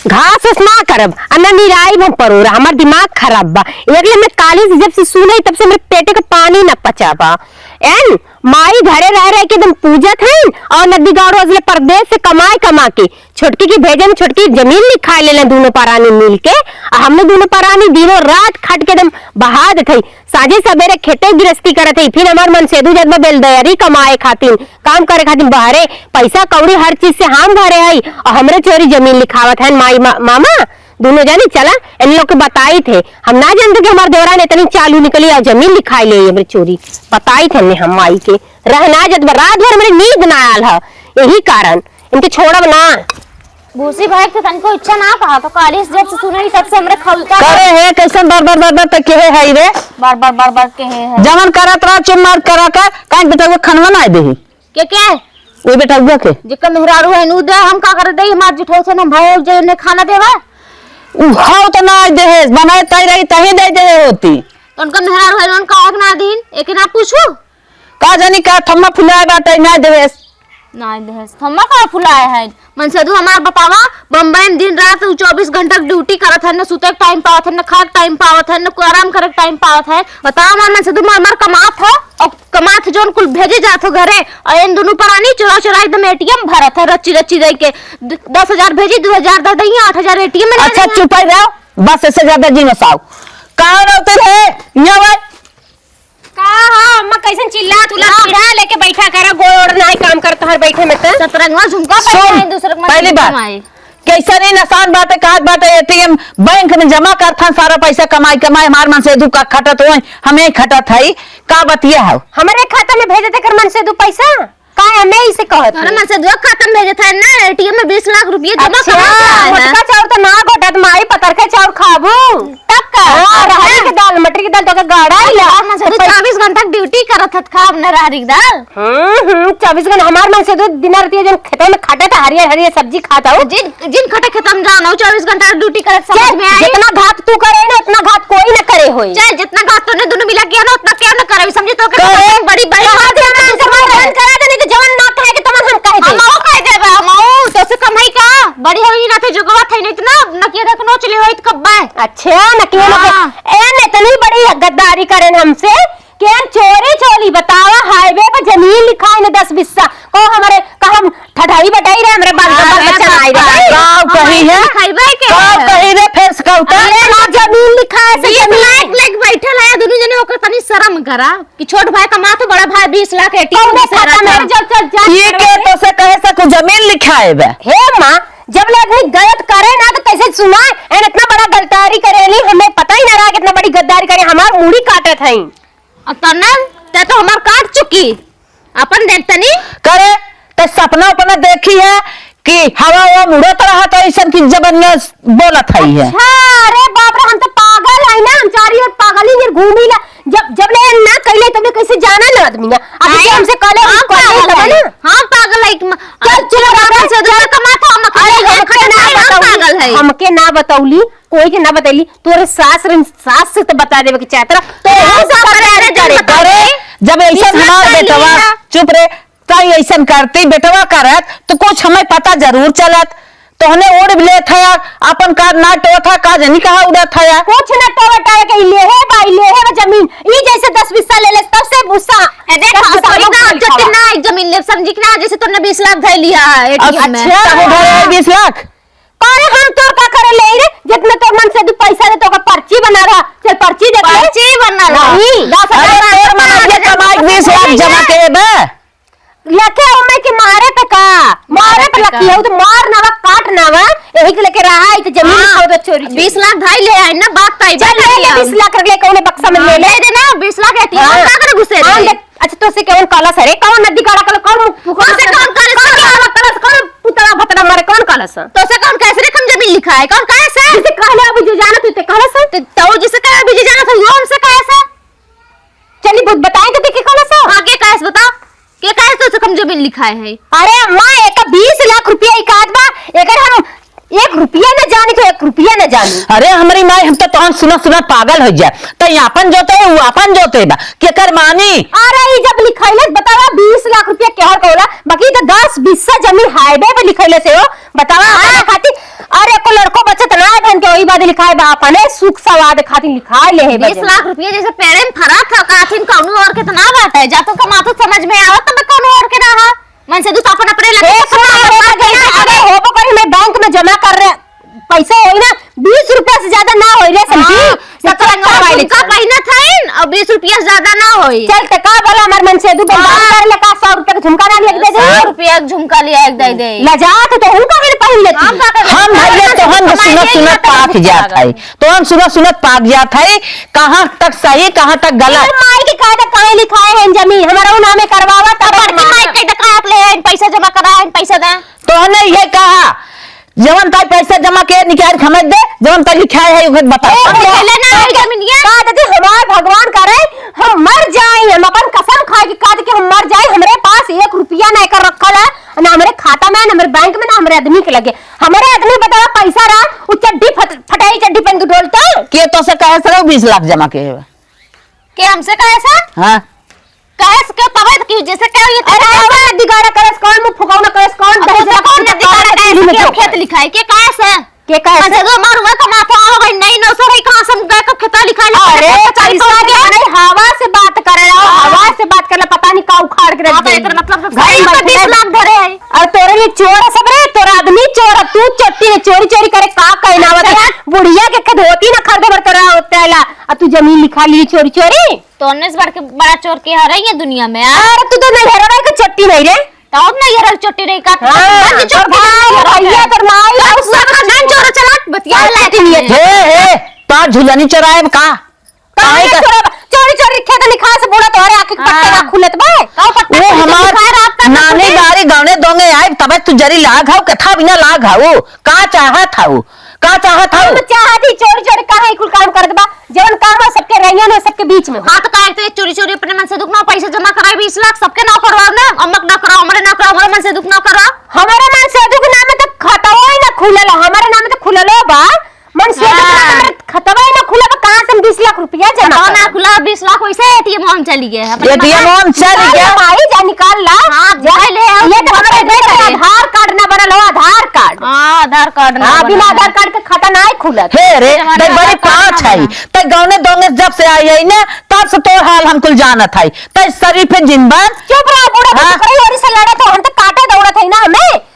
घास उस ना करब, आ ना निराई हम परोरा, हमार दिमाग खराब बा। एक ले मैं काली से जब से सुनई तब से हमरे पेटे के पानी ना पचा बा। एन माई घरे रह रह के एकदम पूजत हईन और नदी गाड़ो अजले परदेस से कमाए कमा के छोटकी के भेजे में छोटकी जमीन लिखाए लेले दूनो परानी मिल के। आ हमने दूनो परानी दिनों रात खट के एकदम बहा देत हई। साँझे सबेरे खेते गिरस्ती करत हई, फिर हमार मनसेदू जात बा बेलदरी कमाए खातिर, काम करे खातिर बहरे, पैसा कौड़ी हर चीज से हम भरे हई और हमरे छोरी जमीन लिखावत हन माई मा-, मामा। दूनो जानी चला, इन लोग के बताइत है। हम ना जानते कि हमार देवरान इतनी चालू निकली और जमीन लिखाई ले हमरे छोरी। बताइत है ने हम माई के। रह ना जत बा, रात भर हमरे नींद ना आल ह, यही कारण इनके छोड़ब ना। भूसी भाई के तनको इच्छा ना पहा तो काली से जब से सुनई तब से हमरे खौलता। करे है कैसन बार बार बार बार तक केहे है रे? बार बार बार बार केहे है। जवन करत रहा चुप मार करा का, काहे बेटा वो खनवा ना देही। के के? ओई बेटउआ के। जेकर मेहरारू है, नू दे, हम का करे देई, हमार जिठौसन हम भाई जे ने खाना देवा। उ हौ त ना देहे, बनाए तई रही तही दे देहे होती। तो उनका मेहरारू है, उनका हक ना दीन, एके ना पूछू। का जानी का थम्मा फुलाए बाटे, ना देहे। ना देहे, थम्मा का फुलाए है? मनसेदू हमार बतावा, बम्बई में दिन रात उ चउबीस घंटा ड्यूटी करत है, न सुते के टाइम पावत है, न खाए के टाइम पावत है, न कोई आराम करे के टाइम पावत है। बतावा हमार मनसेदू मर मर कमात है, और कमात जौन कुल भेजे जात हो घरे, और इन दुनू परानी चोरा चोरा एकदम एटीएम भरत है, रच्ची रच्ची दे के। द-, दस हजार भेजी, दो हजार दे दही, आठ हजार एटीएम में ले अच्छा, जाइए। चुप ही रहो, बस इससे ज्यादा जिन उसाओ। कहाँ रहते रहे? यहाँ आए। का हो, अम्मा, कैसन चिल्लात उल्लात हाँ। चिढ़ा लेके बैठा करा, गोड़ ओड़ नाहीं काम करत हर बैठे में त। सतरंगवा झुमका सुन, पहना है, दूसरे के मन पहली में बात, कमाए। कैसन ही नसान बाटे, कहत बाटे एटीएम बैंक में जमा करथन सारा पैसा कमाई कमाई, हमार मनसेदू का खटत होई, हम ही खटत हई, का बतिया हौ? हमरे खाता में भेजे तेकर मनसेदू पैसा? का हमें इसे कहत तोरे है? मनसेदुआ खाता में भेजे थे ना, एटीएम में बीस लाख रुपये जमा अच्छा, करवा के आए हैं। मोटका चाउर तो ना घोटत, माई पतर के चाउर खाबू। तब का? हाँ, रहरी के दाल, मटर की दाल तो के गाढ़ा ही ला। हमार मनसेदू चउबीस घंटा ड्यूटी करत हत, खाब ना रहरी के दाल। हम्म, हम्म, चउबीस घंटा हमार मनसेदू दिन रात ये जौन खेतों में खटत है, हरियर हरियर सब्जी खाता हूँ। जिन, जिन खटे खेतों में जाना हो, चउबीस घंटा ड्यूटी करत, समझ चल, में आई? जितना घात तू करे ना, उतना घात कोई ना करे होई। चल, जितना घात तूने दोनों मिला किया ना, उतना क्या ना करे, समझी तो के करे। बड़ी, बड़ी कहा बात है, ना, दूसरा बंद करा दे, नहीं तो जवन ना कहे के तवन हम कह दे। हम कह देबे, हम तो से कम है का? बड़ी होई ना थे जोगवा थे, नहीं तो ना, नकिया देख नोच ले होई तो कब्बे। अच्छा, नकिया ना हाँ। ए, नहीं, इतनी बड़ी गद्दारी करेन हमसे। केन चोरी चोली बतावा, हाईवे पे जमीन लिखाई ने दस बिस्सा। को हमरे, का हम ठठाई बटाई रहे, हमरे बाल, अरे बाल बच्चा ना आई रहे। बाप रे। का कही है? खाइबे के का है? कही रे, फेर से कहू तो? अरे ना, जमीन लिखाए से बीस जमीन। लाख लेके बैठल है, दुनू जने ओकर तनी शर्म करा कि छोट भाई कमात हो, बड़ा भाई बीस लाख एटीएम कौने से खाता में रखा। चल, चल, चल, ये चल, के चल। तो से कहे से कुछ जमीन लिखाए बे? हे माँ, जब ले आदमी गलत करे ना तो कैसे सुना? एन इतना बड़ा गद्दारी करेली, हमें पता ही ना रहा कितना बड़ी गद्दारी करे, हमार मूड़ी काटत है। अतने ते तो हमार काट चुकी, अपन देख तनी। करे, ते सपना उपना देखी है कि हवा हवा मुड़त रहा तो ऐसन की जबरदस्त बोलत है ये। अच्छा, अरे बाप रे, हम तो पागल है ना, हम चारी ओर पागल ही नियर घूमी ला। जब, जब ले ना कैले तब ले कैसे जाना ना आदमी ना। अभी आई, तो हमसे कहले हम हम कहले पागल तब है, ना। हम पागल है कि म-, चल, चुप रह, चल। कमा तो हम अरे, अकेले हमके खटत ना है, हम बताउली, पागल है। हमके ना बतौली, कोई के ना बतैली, तोरे सास रही, सास से तो बता देवे के चाहत रहा। तो हाँ, हम सास करे, करे, करे, करे, करे। करे। जब ऐसा इज्जत हमार कर बेटवा, लिया। चुप रे, ताई ऐसन करती, बेटवा करत, तो कुछ हमें पता जरूर चलत। तोहने ओढ़ लेत है, अपन का ना टोत है, का जनी कहाँ उड़त है। कुछ ना टोवे टावे के, ई लेहे बा, ई लेहे बा जमीन। ई जैसे दस बिस्सा ले ले, तब से गुस्सा। ए, देख, तब से हम थोड़ी ना लिखावा। जते ना एक जमीन लेब, समझी कि ना, जैसे तोने बीस लाख धइ लिया है एटीएम में। अच्छा। तब उधार है बीस लाख? अरे हम तोर का करे ले रे, जितना तोर मनसेदू पैसा दे तो ओकर पर्ची बना रहा, चल पर्ची देख ले। पर्ची बना रहा। नहीं। दस हजार अरे तोर मन ये कमाई बीस लाख जमा के बे। लखे ओमे के मारे पे का? मारे पे लखे हो तो मार ना बा, काट ना बा, यही के लेके रहा है तो जमीन हाँ, खरीदो चोरी चोरी। बीस लाख धइ ले आई ना, बात तय चल ले ले बीस लाख रख ले, कौने बक्सा में ले ले। दे दे ना, बीस लाख एटीएम हाँ। में का करे घुसे हाँ, दे? देख, अच्छा, तो से कौन काला सरे, कौन नदी गाड़ा काला, कौन मुख-, तो से कौन काला सरे? कौन काला सरे, कौन पुतला भतरा मारे, कौन काला सर? तो से कौन कहे से रे, कम जमीन लिखा है, कौन कहे से? जिसे कहले अभी जो जाना तू ते कहले सर? तो, तो जिसे कहे अभी जो जाना था, वो हमसे कहे से? चली, बहुत बताए तो के कहले सर? हाँ, के कहे से बता? के कहे से तो से कम जमीन लिखा है? अरे अम्मा, एक बीस लाख रुपया ही कहत बा, एकर हम एक रुपया न जानी तो एक रुपया न जानी। अरे हमरी माई, हम तो तोहन सुनत सुनत पागल होइ जाए। तई आपन जोते, उ आपन जोते बा, केकर मानी? अरे ई जब लिखैलस, बतावा, बीस लाख रुपया केहर का होला, बाकी तो दस बीस से जमीन highway पे लिखैलस हो, बतावा, हाँ। अपने खातिर। अरे एको लड़को बचत ना है बहन के, वही बात लिखाए बा, अपने सुख सवाद खातिर लिखाए ले है बीस लाख रुपया जैसे पेड़े में फरा था, काथिन कौनो और के तो ना बाटे, जा तो कमातो समझ में आवत, तब कौनो और के ना हा। मनसेधू तो अपन अपने लगे हे, सुन, हे, हे, हे, अरे, होबो करी, मैं बैंक में जमा कर रहे, पैसे होई ना, बीस रुपया से ज्यादा ना होई रे, समझी? हाँ, सतरंगा सतरंगा वाले झुमका चल। पहिनत हईन और बीस रुपया से ज्यादा ना होई। चल, ते का बोला, हमार मनसेधू बंद हाँ। कर ले का, सौ रुपया के झुमका ना लिया के दे दे। सौ रुपया के झुमका लिया के दे दे। लजा तो, तो हूँ का के पहिन लेती। हम का कर हम भैया तो हम सुनत सुनत पाक जात है। तो हम सुनत सुनत पाक जात है, कहाँ तक सही, कहाँ तक गलत। अरे माई के कायदा काहे लिखाए हैं जमीन, हमारा उ नामे करवावा, तब बड़की माई के कायदा काहे आप ले आइन, पैसा जमा कराए हैं, पैसा दे। तो हमने ये कहा, जवन ताई पैसा जमा के निकाल के हमें दे, जवन ताई लिखाए है, उहे बता। ए, हम ले लेना है जमीनिया। का दीदी, हमार भगवान करे, हम मर जाए, हम अपन कसम खाए के कह दे कि हम मर जाए, हमरे पास एक रुपया ना एकर रखल है, ना हमरे खाता में, ना हमरे बैंक में, ना हमरे आदमी के लगे। हमरे आदमी बतावा पैसा रहा, उ चड्डी फट-, फटाई चड्डी पहन के डोलता। के तो से कहे से रहो बीस लाख जमा के है? के हमसे कहे से? हाँ। कहे से के तबे तो कि जैसे कहे ये अरे कौन दिगाड़ा करस, कौन मुंह फुकौना करस, कौन अब दहेज उसे रखा कौन तो दिगाड़ा कौन करस चूल्हे में कि हम झोंक खेत करस? लिखाई? के कहे से? के कहे से? अच्छा, जो हमार हुआ कमाता हो भाई, नहीं नौ सौ भाई, कहाँ से हम गए, कब खेता लिखाई ले, अरे, पचास पैसा के के नहीं, हवा से बात करे, हाँ। हवा से बात कर ले, पता नहीं का उखाड़ के रख हाँ, तो दे। एकर मतलब सब घर सही में में बीस लाख धरे है। और तोरे लिए चोर है सब रे, तोरा आदमी चोर है, तू चोट्टी रे, चोरी चोरी करे का कहना आवत है? अच्छा। बुढ़िया के धोती ना खरीदे बर तोरा होते ला, आ तू जमीन लिखा ली चोरी चोरी। तो अन्ने से बढ़ के बड़ा चोर के हरे ये दुनिया में, आ? अरे तू तो नहीं हरे भाई को चोट्टी नहीं रे। तो अब नहीं हरे चोट्टी नहीं का? हाँ, तोर भाई, भैया, तोर माई, तोर सब खानदान चोर चला, बतिया ला। हे, हे, तो झुलनी चोराए का? काहे काहे का? चोरी, चोरी, चोरी खेत लिखा से बूढ़ा तोहरे आँखी के पट्टे हाँ। ना खुलत बा। का पट्टा वो खुलत हमार बा? लिखा रहा आपका नानी कुछ? बारी गौने दोंगे आए, तबे तू जरी लाग हऊ, कथा बिना लाग हऊ। का चाहत हऊ? का चाहत हऊ? हम चाहत ही चोरी, चोरी काहे कुल काम करत बा? जवन काम है सबके रहिया में, सबके बीच में हो। हाँ, तो काहे ते चोरी, चोरी अपने मनसेधू के नाम पैसा जमा कराए बीस लाख, सबके नाम करवाओ ना, अम्मा के नाम कराओ, हमरे नाम कराओ, हमरे मनसेधू के नाम कराओ। हमरे मनसेधू के नाम में तो खतवा ही ना खुलल, हमरे नाम में तो खुललो बा। मनसेधू के नाम हाँ। में खतवा ही ना खुला, तो कहाँ से हम बीस लाख रुपया जमा खतवा ना करब? खुला, बीस लाख वैसे ATM में चली गए हैं, अपने एटीएम में चली निकाल गया। ला भाई, जा निकाल ला। हाँ, जा। जा ले आओ, ये तो हमरे देश में आधार कार्ड ना बनल हो, आधार कार्ड। हाँ, आधार कार्ड ना हाँ, बिना बनल है। आधार कार्ड के खाता ना ही खुलत। हे रे, जमाना दई बड़ी आधार कार्ड पाँच ना है। बना। तई गौने दोंगे जब से आई है ना, तब से तोर हाल हम कुल जानत है। तई शरीफ है जिंदन। चुप रहो, बूढ़ा हाँ? बकरी ओरी से लड़त हो, हम तो काटे दौड़त है ना हमें।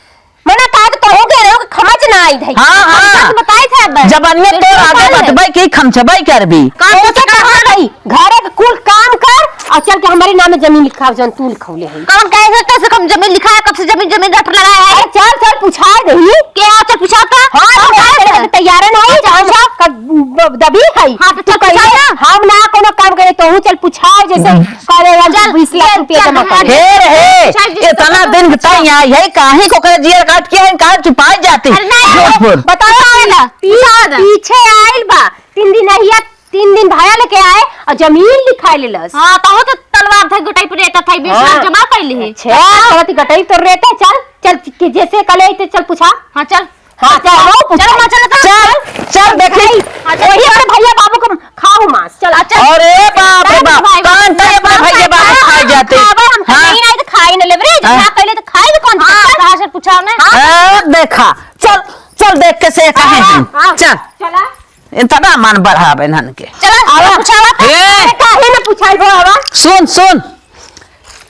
मना कहा तो तोहू के रहो कि खमच ना आई धई। हाँ, हम हाँ। सच बताई थे अब। जबनिया फिर तोर तो आगे बोल। बतबै की खमचबै करबी। काम तो से कहा गई, घरे के कुल काम कर और चल के हमारे नाम में जमीन लिखाव, जौन तू लिखौले है। कौन कहे से, कैसे हम जमीन लिखा है, कब से जमीन, जमीन रट लगा है? अरे चल, चल, पूछा दही। के आ, चल, पूछा तो। हाँ, हम तो कहे कहे से? से तैयार है नहीं, अच्छा, हम पूछा। कब ब-, दबी है। हाँ, तो तू चल, कहिए, पूछा ना। हम ना कोनो काम करे, तोहू चल पूछा, जैसे हम्म। करे, हम चल, बीस लाख चल, रुपया चल, जमा हाँ, करे। हे रे, हे, चल, जिस इतना तरह दिन से बताई आई है, काहे को करे जिया काट के है, काहे चुपाई जाती? अरे नहीं, झूठ बोल। बताओ ना, पीछे, पीछे आइल बा, तीन दिन रहिया, तीन दिन भाया लेके आए और जमीन लिखाए लेलस। हाँ, तो वो तो तलवार था, गोटाई पर रहता था, बीस लाख हाँ। जमा कर ली। अच्छा, हाँ। कहती गटाई तो रहता, चल, चल, कि जैसे कले आई तो चल पूछा। हाँ, चल। हाँ, चल, चल, आओ, चल, माँ, चल, चल। चल, चल, देखी। हाँ, चल। वही अपने भैया बाबू को खाओ मांस, चल। अच्छा। अरे बाप रे बाप, भाई, कान तक अपने भाई, भैया बाबू हाँ, खाए जाते। खावा, हम हाँ। कहीं नहीं तो खाई न लेब रे, हाँ। ना पहले तो खाई भी कौन हाँ, चल। कहाँ से पूछा मैं? हाँ। हाँ, देखा, चल, चल देख के से कहे हाँ, हैं। हाँ, चल। चला। इतना मन बढ़ावे नन के। चला, आवा। पूछावा तो। ए! अरे, काहे न पूछाई बो, आवा। सुन, सुन।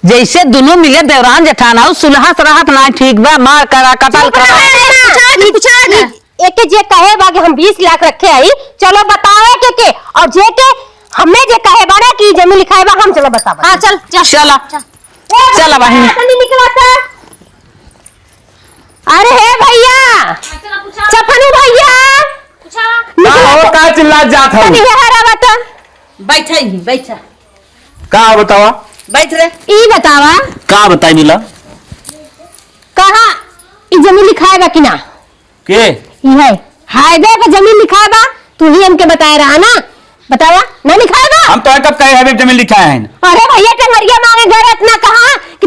जैसे दुनों मिले देवरान जेठान, आउ सुलह से रहत ना ठीक बा, मार करा, कतल चुप करा। रहे ना, पूछा दे, पूछा दे। एके जे कहे बा कि हम बीस लाख रखे हई, चलो बतावे के के, और जे के हमें जे कहे बा ना कि जमीन लिखाए बा, हम चलो बतावे। हाँ, चल, चल। चला। चल। चला बहिनी। चल निकला था। अरे हे भैया, चपनू भैया, का हो, का चिल्लात जात हऊ? तनी यहाँ रह बता। बैठे ही, बैठा। का बतावा? बैठ रे। ई बतावा। का बताई मिला? कहाँ ई जमीन लिखाए बा कि ना? के? ई है। हाईवे पे जमीन लिखाए बा, तू ही हमके बताए रहा ना। बतावा, ना लिखाए बा? हम तो कब कहे हाईवे पे जमीन लिखाए हैं? अरे भैया, टंगरिया मांगे घर इतना कहाँ कि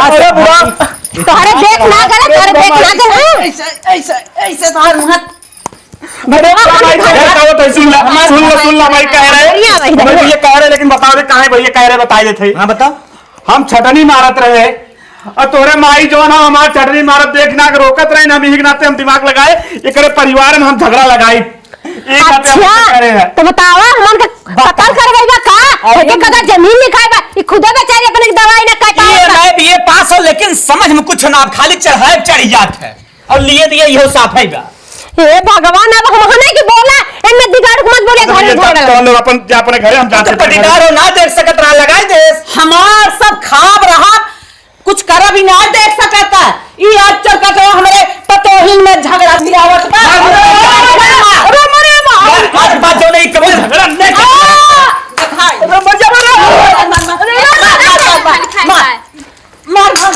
अरे बुढ़ा। तोहरे देख ना गलत, तोहरे देख ना गलत। ऐसे, ऐसे, ऐसे तोहर मुँह। अरे बुढ़ा, माई, कहे का होता है? सुन ला, सुन ला, सुन ला, माई कह रहे। बढ़िया, बढ़िया। भाई, ये कह रहे, लेकिन बताओ रे, कहाँ है भैया कह रहे, बताई देते। हाँ, बताओ। हम छटनी मारत रहे, और तोहरे माई जौन है, हमार छटनी मारत देख ना के रोकत रहे ना, हम यही के नाते हम दिमाग लगाए, एकरे परिवार में हम झगड़ा लगाई। एक बात हम अच्छा, कह रहे हैं। तो बतावा, हमन के कत्ल करवाई बा का? अरे एक कदा जमीन लिखाई बा, ई खुदे बेचारी अपने के दवाई ना कर पावत ये बा। मैं बीए पास हो, लेकिन समझ में कुछ ना, आप खाली चढ़ाए चढ़ जात है, और लिए दिए इहो साफ है बा। हे भगवान, अब हम हमें की बोला, ए नदी गाड़ू के मत बोले, तो घरे ये झगड़ा। तो हम लोग अपन, जा अपने घरे हम तो जाते हैं। पटीदार हो ना देख सकत रहा, लगाई दे। हमार सब खाब रहा, कुछ करब ही ना देख सकता। ई आज चल का तो हमरे पतोहिन में झगड़ा गिरावत बा। मार, मार, मार, मार। अरे मरे मार। मार, आज बात जो नहीं, कभी झगड़ा नहीं। आ! दिखाई। अरे मजा मारो। मार, मार, मार, मार, मार। मार, मार,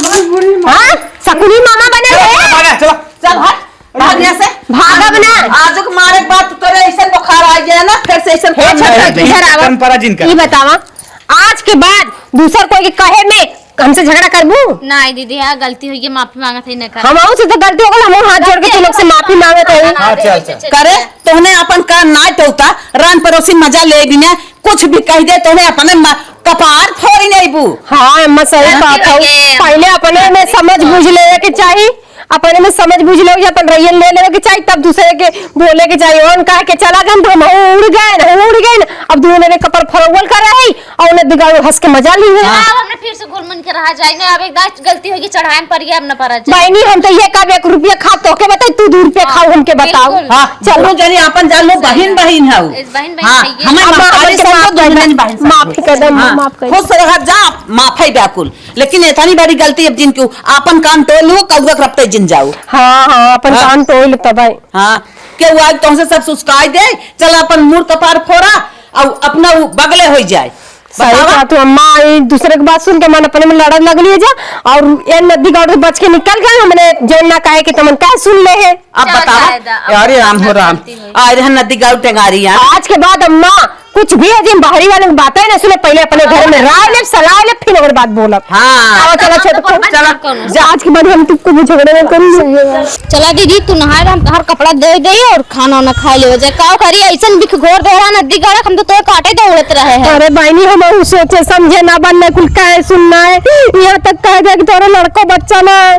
मार। हाँ? सकुनी मामा बने चलो, रहे? चलो, भागा, चलो। चल हट, भाग यहाँ से। भागब ना। आज के मारे के बाद तोरे ऐसे बुखार आ गया ना, फिर से ऐसे हे काम छोटा, नहीं। इधर आवा। कन परा जिनका। ई बतावा, आज के बाद दूसर कोई के कहे में हमसे झगड़ा करबू? नहीं दीदी, हाँ, गलती हुई है, माफी मांगत है, न कर। हमहू से तो गलती हो गल, हमहू हाथ जोड़ के तू लोग से माफी मांगत है। हाँ, चल, चल। करे, तोहने अपन कान ना टोता, रान पड़ोसी मजा ले बिना, कुछ भी कह दे, तोहने अपने म-, कपार फोड़ी नहीं बू। हाँ, अम्मा, सही बात है। पहले अपने में समझ बूझ लेवे के चाही। अपने में समझ बूझ लेवे, अपन रैयन ले लेवे के चाही, तब दूसरे के बोले के चाही। ओन कह के चला गन, तो हम उड़ गए न, उड़ गए न। अब दोनों जने कपर फरौवल कर रहे, और उन्हें दिगाड़ू हंस के मजा ली है। हाँ। अब हमने फिर से घुल मिल के रहा जाए ना, अब एक दांत गलती होगी, चढ़ाए में पड़ गया, अब न पड़ा जाए। बहनी, हम तो ये कब एक रुपया खा, तो के बताई, तू दो रुपया खाओ, हमके बताओ। बिल्कुल। हाँ, चलो। दोनों जने अपन जान लो, सही बहिन, बात। बहिन है वो। इस बहिन, बहिन हाँ, है ये। हमें अब माफ माफ कर दे, कर दो, माफ कर दे। बहिन, बहिन सब। माफ कर दे, हाँ, माफ कर दे। खुश रह जा, माफ है बिल्कुल। लेकिन इतनी बड़ी गलती अब जिन क्यों आपन कान टोल लो, कौआ के रपटे जिन जाओ। हाँ, हाँ, अपन हाँ। कान टोल तब है। हाँ, के वो आज तुमसे सब सुस्काई दे, चल अपन मुड़ कपार फोड़ा, और अपना वो बगले हो जाए। सही बतावा। कहा तू अम्मा, एक दूसरे की बात सुन के मन अपने में लड़न लगली है जा, और ये नदी गाँव से बच के निकल गए, हमने जो ना कहे कि तुमन क्या सुन ले है। अब चला बतावा। जाए दा, अब अरे राम हो अपना राम। गलती हुई। आ रहे नदी गाँव टेंगारी यार। आज के बाद अम्मा, कुछ भी अजीम बाहरी वाले की बातें ना सुने, पहले अपने घर में राय ले, सलाह ले, फिर ओकर बाद बोलब। हाँ। आवा, चला, छोटको। चला। जा, आज के बाद हम तुमको भी झगड़ा ना करेंगे। चला दीदी, तू नहाए, हम तोहार कपड़ा दे दे और खाना वाना खा ले हो जाए। का करी, ऐसन बिख घोर दे रहा नदी गाड़ा, हम तो तोहे काटे दौड़त रहे हैं। अरे बहनी, हम उ सोचे समझे ना, बनने कुल काहे सुनना है, यहाँ तक कह दे कि तोरा लड़को बच्चा ना है।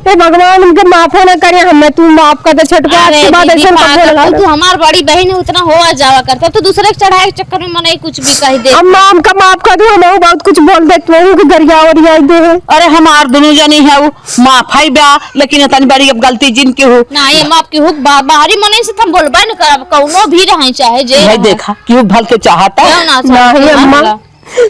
हे भगवान, उनके माफो ना करे, हमें तू माफ कर दे छोटका, आज अरे के बाद दीदी, ऐसन कबो पागल, ना तू, करे। तू हमार बड़ी बहन है, उतना होआ जावा करता, तू दूसरे के चढ़ाए के चक्कर में मने कुछ भी कह दे। अम्मा, हमका माफ कर दू, हम बहुत कुछ बोल दे, तू के गरिया वरिया दे है। अरे हमार दुनू जनी है, उ माफ है बा, लेकिन इतनी बड़ी अब गलती जिन के हो। ना, ये माफ के हुक बा-, बाहरी मनई से त हम बोलबे न करब, कौनो भी रहे चाहे जे भाई रहे। देखा, केहू भल के चाहता। क्यों ना, ना, ये अम्मा।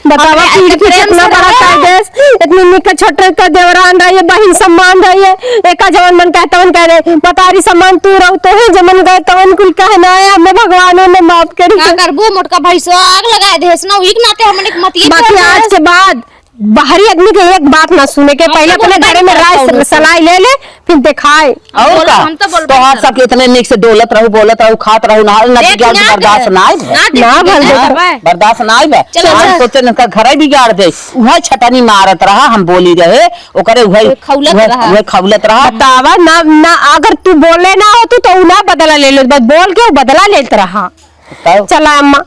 बतावा, अपने पीठ पीछे प्रेम इतना से बड़ा रहो। कर देस, इतनी निक छोटे का देवरान रही है, बहिन सम्मान रही है, एका जवन मन कहता मन कह दे, बतारी सम्मान तू रहू, तोहे जमन गए तवन कुल कहना है, हमें भगवानों ने माफ करी। का करबू, मोटका भैंसवा आग लगा देस ना, वही के नाते हमने के मतिये बाकी कर आज देस। के बाद बाहरी आदमी के एक बात ना सुने के, हम पहले तो अपने बोलबे घरे में नहीं राय करता हूँ। सलाह ले ले, फिर दिखाए। और बोलो, का? हम तो बोलबे तोहार नहीं सब इतने निक से डोलत रहू, बोलत रहू, खात रहू, ना, ना देख, दिया ना बर्दाश्त दे। ना आइब। ना दे, ना ना भल दे। दे। बर्दाश्त ना आइब। चलो, हम चलो। सोचे इनका घरे बिगाड़ दे। उहे छटनी मारत रहा, हम बोली रहे, ओकरे उहे, वो खौलत उहे, रहा। उहे खौलत रहा। बतावा ना, ना, अगर तू बोले ना हो तू तो उ ना बदला ले ले, बस बोल के उ बदला लेत रहा। तब? चला अम्मा।